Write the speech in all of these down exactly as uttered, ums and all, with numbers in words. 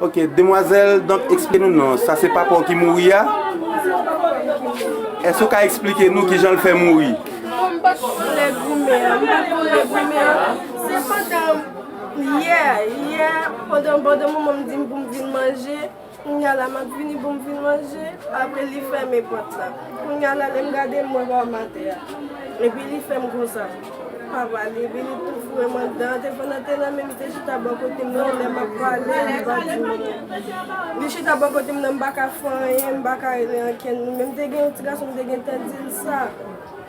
Ok, demwazèl, donk eksplike nou non. Sa se papa w ki mouri a? Èske w ka eksplike nou kijan l fè mouri? Bon, m pa t konn lè goumen an, m pa t konn lè goumen an. Se pandan yè, yè, pandan, pandan manman m di m pou m vin manje, kounye a la m ap vini pou m vin manje, apre li fèmen pòt la. Kounye a la, lè m gade, m wè papa m atè a. Epi li fè m konsa. Pa pale, epi li tou foure m anndan. Telefòn nan te nan men m, li te chita bò kote m nan, lè m ap pale, li pa di m anyen. Li chita bò kote m nan, m pa ka fè anyen, m pa ka rele ankenn moun. Men m te gen yon ti gason, m te gentan di l sa.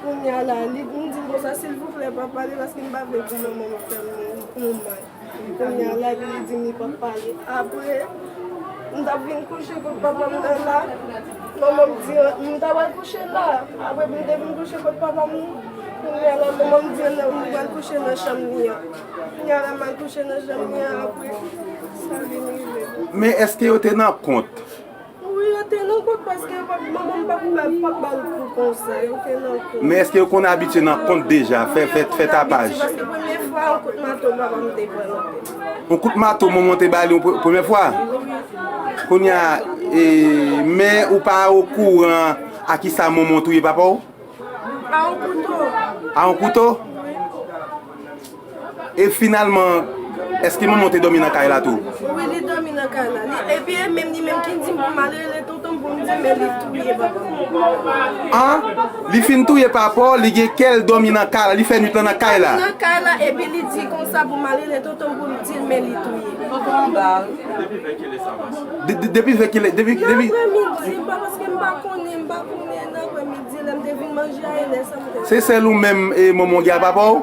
Kounye a la, li, m di l konsa, silvouplè, pa pale, paske m pa vle pou manman m fè m yon mal. Kounye a la, epi li di m li p ap pale. Apre, m t ap vin kouche kot papa m nan la. Manman m di, m ta pral kouche la. Apre, m te vin kouche kot papa m. Kounye a la, manman m di, non, m pral kouche nan chanm li an. Kounye a la, m al kouche nan chanm li an. Apre, sa vin rive. Men èske yo te nan kont? Wi, yo te nan kont paske yo pa, manman m pa, pa, pa ba l kou konsa, yo te nan kont. Men èske yo konn abitye nan kont deja, fè, fè, fè tapaj? Paske premye fwa, yon kout mato papa m te pran nan tèt. Yon kout mato manman te ba li yon pre-, premye fwa? Kounye a, e, men ou pa okouran a kisa manman w touye papa w? A yon kouto. A yon kouto? Wi. E finalman, èske manman w te dòmi nan kay la tou? Wi, li dòmi nan kay la. Li, epi e menm li menm ki di m pou m al rele tonton m pou m di men li touye papa m. An? Li fin touye papa w, li gen kè l dòmi nan kay la, li fè nwit lan nan kay la. Nan kay la, epi li di konsa pou m al rele tonton m pou m di l men li touye. Tonton m ba l. De, de, depi vè kilè, depi, depi. Nan aprèmidi, pa paske m pa konnen, m pa konnen nan aprèmidi, lè m te vin manje a, e lè sa m te. Se sèl ou menm e manman w gen a papa w?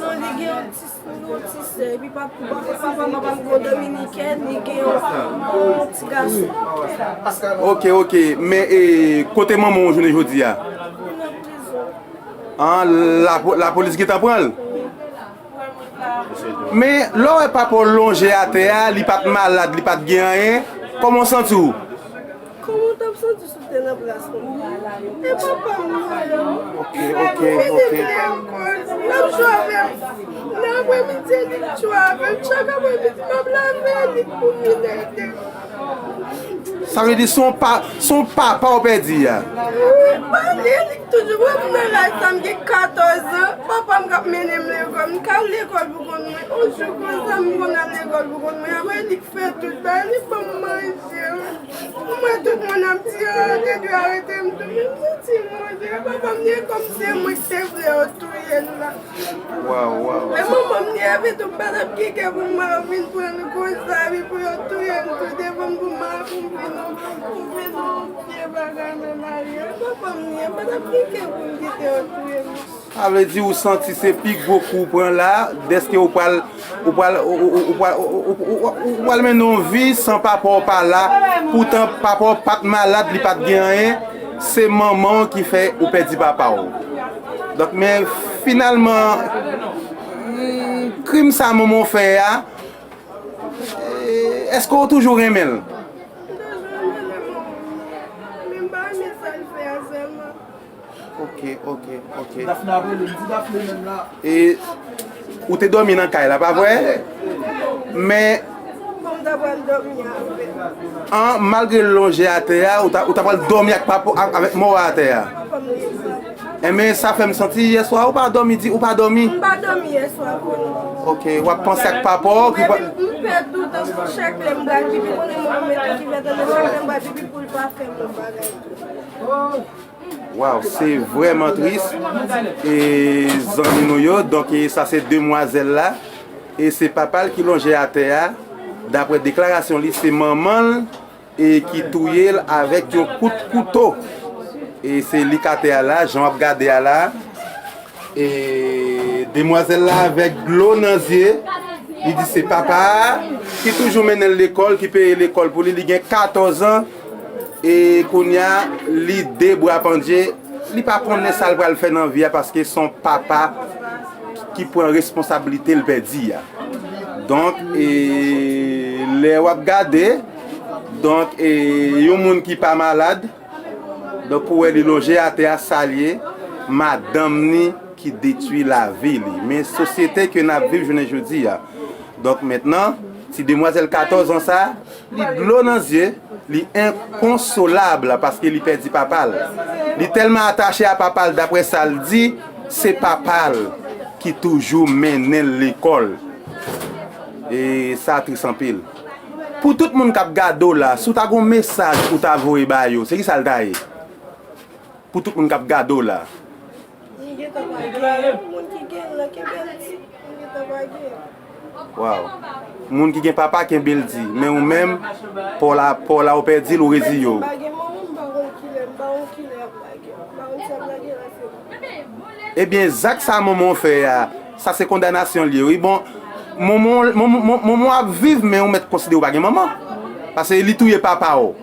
Non, li gen yon ti, yon ti sè, epi pa, pa, papa m, papa m gon dominikèn, li gen yon, yon ti gason. Ok, ok, men e, kote manman w jounen jodi a? Li nan prizon. An, lapo-, lapolis gentan pran l? Men, lè w wè papa w lonje atè a, li pa t malad, li pa t gen anyen, kòman w santi w? Kòman w t ap santi w si w te nan plas mwen? E papa m mwen. Ok, ok, ok. L ap jwe avè m. Nan aprèmidi, li jwe avè m. Chak aprèmidi, m ap lave li pou vin ede m. Sa vle di se yon pa, se yon papa w pèdi a. Wi, pa li, li toujou wè m nan laj sa, m gen katòz an. Papa m k ap mennen m lekòl, m ka al lekòl pou kont mwen. On jou konsa, m konn al lekòl pou kont mwen. Apre, li k fè tout bagay, li ban m manje. Mwen, tout moun ap di, ah, te dwe arete m tou, men m santi m manje. Papa m, li kòm se mwen ki te vle yo touye l la. Waw, waw. Men manman m, li epi tou, m pa t ap gen kè pou m al vin pran l konsa, epi pou yo touye m tou devan m, pou m al, pou m vin, pou m vin yon vye bagay nan lari a. Papa m, li, m pa t ap gen kè pou m kite yo touye m. Sa vle di ou santi se pi gwo kou ou pran la, dèske ou pral, ou pral, ou, ou, ou, ou pral, ou, ou, ou, ou, ou pral mennen yon vi san papa w pa la, poutan papa w pa t malad, li pa t gen anyen, se manman w ki fè ou pèdi papa w. Donk, men finalman, mm, krim sa manman w fè a, e, èske w toujou renmen l? M toujou renmen manman m. Men m pa renmen sa l fè a sèlman. Ok, ok, ok. Dafna ap rele m, di Dafne menm la. E ou te dòmi nan kay la, pa vre? Men. Bon, m ta pral dòmi avè l. An, malgre l lonje atè a, ou ta, ou ta pral dòmi ak papa, ak, avèk mò a atè a? Papa m li sa. Enben, sa fè m santi yèswa ou pa dòmi, di, ou pa dòmi. M pa dòmi yèswa, konnen. Ok, w ap panse ak papa w ki pa. M pè toutan, chak lè m pral pipi, konnen mwen menm ki fè tande, chak lè m pral pipi pou l pa fè m yon bagay tou. Waw, se vrèman tris. E zanmi nou yo, donk, e sa se demwazèl la. E se papa l ki lonje atè a. Daprè deklarasyon li, se manman l e ki touye l avèk yon kout kouto. E se li k atè a la, jan w ap gade a la. E demwazèl la avèk dlo nan zye, li di se papa a ki toujou mennen l lekòl, ki peye lekòl pou li, li gen katòz an, e kounye a, li de bra pandje, li pa konnen sa l pral fè nan vi a paske se yon papa ki pran responsablite l pèdi a. Donk, e lè w ap gade, donk, e yon moun ki pa malad, donk, ou wè li lonje atè a, sa l ye, madanm ni ki detwi lavi li. Men sosyete ke n ap viv jounen jodi a. Donk, mentnan, Ti demwazèl katòz an sa, li dlo nan zye, li enkonsolab paske li pèdi papa l. Li tèlman atache a papa l, daprè sa l di, se papa l ki toujou mennen l lekòl. E sa tris anpil. Pou tout moun k ap gade w la, si w ta gen yon mesaj pou w ta voye ba yo, se kisa l ta ye? Pou tout moun k ap gade w la. Li gentan pa gen. Moun ki gen l lan, kenbe l di. Li gentan pa gen. Waw. Moun ki gen papa, kenbe l di. Men ou menm, pa w la, pa w la, ou pèdi l, ou reziye w. M pa gen manman, m pa konn kilè, m pa konn kilè y ap lage. M pa konn si y ap lage l a se. Ebyen, zak sa manman w fè a, sa se kondanasyon l ye, wi. Bon, manman w, manman, manman, manman w ap viv, men ou mèt konsidere w pa gen manman. Paske li touye papa w.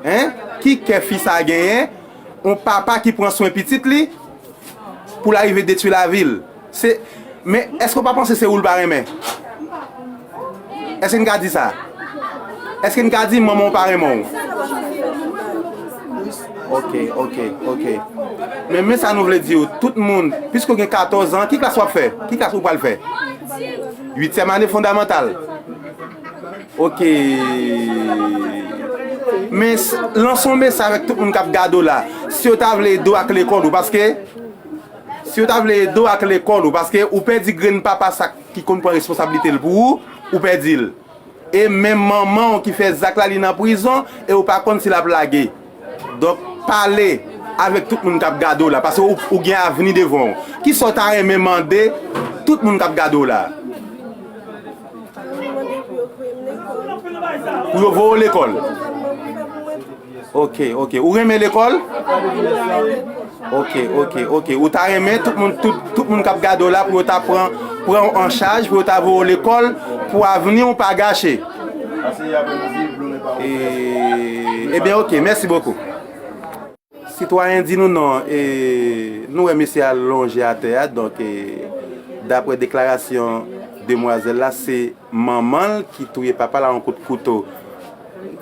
Hein? Ki kè fi sa genyen? Yon papa ki pran swen pitit li pou l arive detwi lavi l. Se, men èske w pa panse se ou l pa renmen? Èske n ka di sa? Èske n ka di manman w pa renmen w? Ok, ok, ok. Men, men sa nou vle di w, tout moun, piske w gen katòz an, ki klas w ap fè? Ki klas ou pral fè? Uityèm ane fondamantal. Ok. Men s- lanse yon mesaj avèk tout moun k ap gade w la. Si yo ta vle ede w ak lekòl ou, paske si yo ta vle ede w ak lekòl ou, paske ou pèdi grenn papa sa ki konn pran responsablite l pou ou, ou pèdi l. E menm manman w ki fè zak la, li nan prizon, e ou pa konn si l ap lage. Donk, pale avèk tout moun k ap gade w la, paske ou, ou gen avni devan w. Kisa w ta renmen mande tout moun k ap gade w la? Pou yo voye w lekòl. Ok, ok. Ou renmen lekòl? Ok, ok, ok. Ou ta renmen tout moun, tout, tout moun k ap gade w la pou yo ta pran, pran w an chaj, pou yo ta voye w lekòl, pou avni w pa gache. E, ebyen, ok, mèsi bokou. Sitwayen, di nou non, e, nou wè mesye a lonje atè a, donk, e, daprè deklarasyon demwazèl la, se manman l ki touye papa l a yon kout kouto.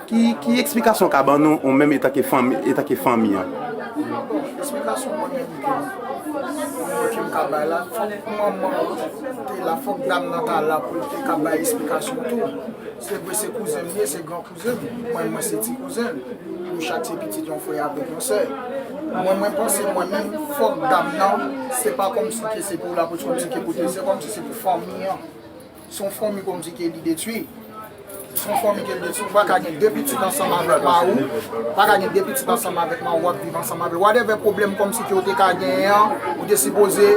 Ki, ki eksplikasyon w ka ban nou, ou menm etanke fanmi, etanke fanmi an? Eksplikasyon mwen menm ke, ke m ka bay la, fòk manman an te la, fòk dam nan ta la pou l te ka bay eksplikasyon tou. Se vre, se kouzen m ye, se gran kouzen m. Mwen, mwen se ti kouzen l. Nou chak se pitit yon frè avèk yon sè. Mwen, mwen panse mwen menm, fòk dam nan, se pa kòmsi ke se pou lapolis, kòmsi ke pou te, se kòmsi se pou fanmi an. Se yon fanmi kòmsi ke li detwi. Se yon fanmi ke li detwi. Ou pa ka gen de pitit ansanm avèk mari w. Ou pa ka gen de pitit ansanm avèk mari w, w ap viv ansanm avè l. Whatever pwoblèm kòmsi ke w te ka genyen an, ou te sipoze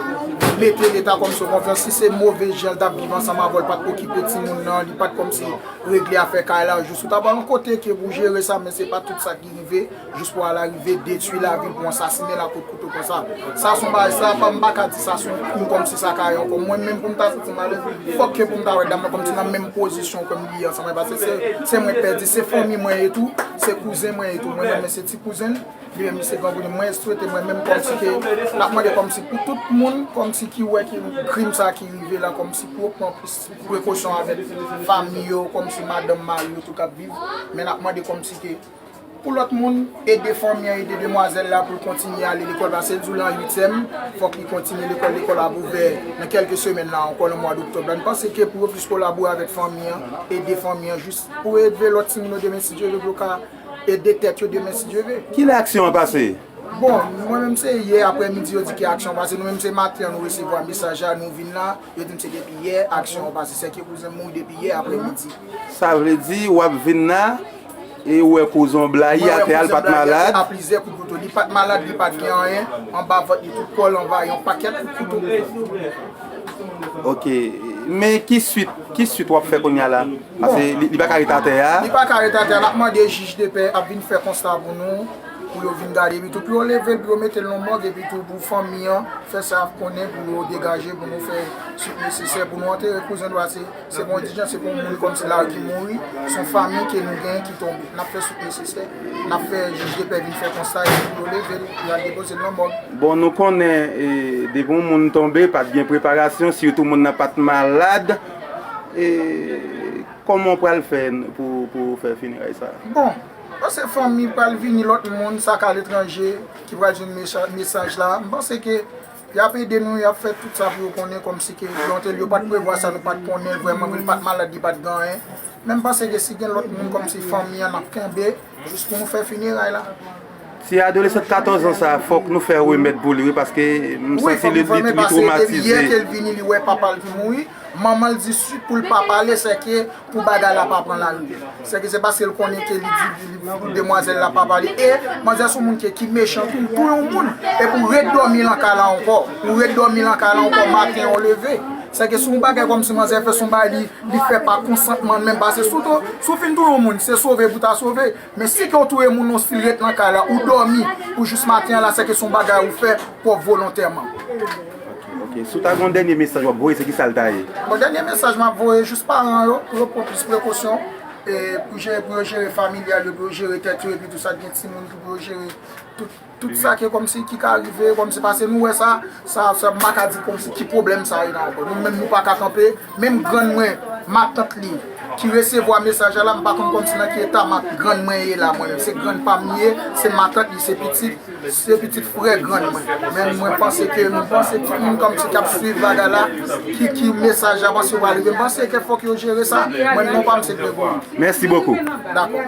mete Leta kòmsi w konfyans. Si se move jan l t ap viv ansanm avè w, l pa t okipe timoun nan, li pa t kòmsi regle afè kay la, jis ou ta ba yon kote ke pou jere sa, men se pa tout sa ki rive, jis pou al arive detwi lavi l, pou ansasinen l ak kout kouto konsa. Sa se yon bagay, sa pa, m pa ka di sa se yon krim kòmsi sa ka ye ankò. Mwen menm pou m ta santi m alèz, fòk ke pou m ta wè dam nan kòmsi nan menm pozisyon ke m li ye ansanm, paske se, se mwen k pèdi, se fanmi mwen ye tou, se kouzen mwen ye tou, mwen menm, men se ti kouzen l. Li menm, li se gran kouzen. Mwen swete, mwen menm, kòmsi ke, n ap mande kòmsi pou tout moun, kòmsi ki wè ke krim sa ki rive la, kòmsi pou yo pran plis prekosyon avèk fanmi yo, kòmsi madanm, mari yo tou k ap viv. Men n ap mande kòmsi ke, pou lòt moun, ede fanmi an, ede demwazèl la pou l kontinye ale lekòl, paske l di w lan uityèm, fòk li kontinye lekòl, lekòl ap ouvè nan kèlke semèn la ankò, nan mwa doktòb la. Nou panse ke pou yo plis kolabore avèk fanmi an, ede fanmi an, jis pou ede lòt timoun yo demen, si Dye vle, pou yo ka ede tèt yo demen, si Dye vle. Kilè aksyon an pase? Bon, mwen menm se yè aprèmidi yo di ke aksyon an pase. Nou menm se maten an nou resevwa mesaj la, nou vin la. Yo di m se depi yè aksyon an pase. Sèke kouzen m mouri depi yè aprèmidi. Sa vle di w ap vin la e ou wè kouzen w blayi atè a, l pa t malad? A plizyè kout kouto. Li pa t malad, li pa t gen anyen. Anba vant li, tout kò l anvayi yon pakèt kout kouto. Ok. Men ki swit, ki swit w ap fè kounye a la? Paske li, li pa ka ret atè a. Li pa ka ret atè a. N ap mande jij de pè ap vin fè konsta pou nou, pou yo vin gade, epi tou pou yo leve l, pou yo mete l nan mòg, epi tou pou fanmi an fè sa y ap konnen, pou yo degaje, pou nou fè swit nesesè, pou nou antere kouzen nou a. Se, se pa yon dijans, se pa yon moun kòmsi la ki mouri, se yon fanmi ke nou genyen ki tonbe. N ap fè swit nesesè, n ap fè jij de pè vin fè konsta, epi pou yo leve l, pou y al depoze l nan mòg. Bon, nou konnen, e, depi yon moun tonbe, pa t gen preparasyon, sitou moun nan pa t malad. E kòman w pral fè pou, pou fè fineray sa a? Bon, paske fanmi pral vini, lòt moun, sa ka aletranje ki pral jwenn mesa-, mesaj la. M panse ke Y ap ede nou, y ap fè tout sa pou yo konnen kòmsi ke Leontel yo pa t prevwa sa, nou pa t konnen l vrèman, li pa t malad, li pa t gen anyen. Men m panse ke si gen lòt moun kòmsi fanmi an n ap kenbe, jis pou nou fè fineray la. Ti adolesant katòz an sa, fòk nou fè remèd pou li, wi, paske m Wi, santi fòk li, nou fè li, remèd li paske depi yè twomatize. Ke l vini, li wè papa l ki mouri. Manman l di si pou l pa pale, se ke pou bagay la pa pran lari. Se ke se paske l konnen ke li di li, li, demwazèl la pa pale. E manzè se yon moun ki, ki mechan tou, tou yon moun. E pou ret dòmi nan kay la ankò. Pou ret dòmi nan kay la ankò, maten ou leve. Se ke se yon bagay kòmsi manzè fè se yon bagay li, li fè pa konsantman l menm. Paske si w tou, si w fin touye yon moun, se sove pou ta sove. Men si ke w touye moun nan stil ret nan kay la, ou dòmi pou jis maten an la, se ke se yon bagay ou fè pwòp volontèman. Ok, ok. Si w ta gen yon dènye mesaj w ap voye, se ki sa l ta ye? Bon, dènye mesaj m ap voye, jis paran yo, pou yo pran plis prekosyon, e pou jere, pou yo jere familyal yo, pou yo jere tèt yo, epi tou sa, gen timoun tou pou yo jere tout, tout sa ke kòmsi ki ka rive, kòmsi paske nou wè sa, sa, sa m pa ka di kòmsi ki pwoblèm sa ye la ankò. Nou menm nou pa ka kanpe, menm grann mwen, matant li, ki resevwa mesaj la, m pa konn kòmsi nan ki eta ma, grann mwen ye la, mwen menm. Se grann pa m li ye, se matant li, se pitit, se pitit frè grann mwen. Men mwen panse ke, mwen panse tout moun kòmsi k ap swiv bagay la, ki, ki mesaj la panse yo va rive. M panse ke fòk yo jere sa. Mwen non pa m se Gregory. Merci beaucoup. Dakò.